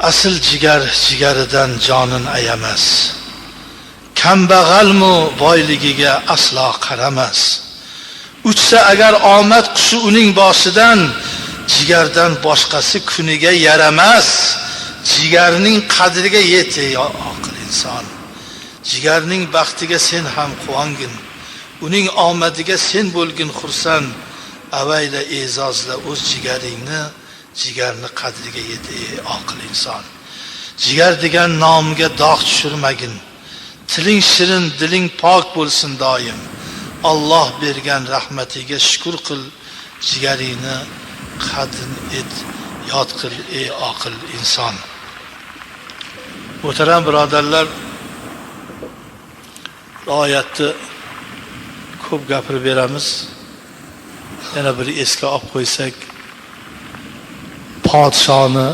Asl jigar jigaridan jonin ayamas. Kambag'almu boyligiga aslo qaramas. Uchsa agar omad qushi uning boshidan, jigardan boshqasi kuniga yaramas. Jigarning qadriga yet ey oqil inson. Jigarning baxtiga sen ham quvongin. Uning omadiga sen bo'lgin xursand. Avayla, e'zozla o'z jigaringni, jigarni qadriga yet ey oqil inson. Jigar degan nomga dog' tushirmagin. Tiling shirin, diling pok bo'lsin doim. Alloh bergan rahmatiga shukr qil, jigaringni qadrin et, yod qil ey oqil inson. Muhtaram birodarlar, oyatni ko'p gapirib beramiz. Yana bir esga olib qo'ysak, podshoni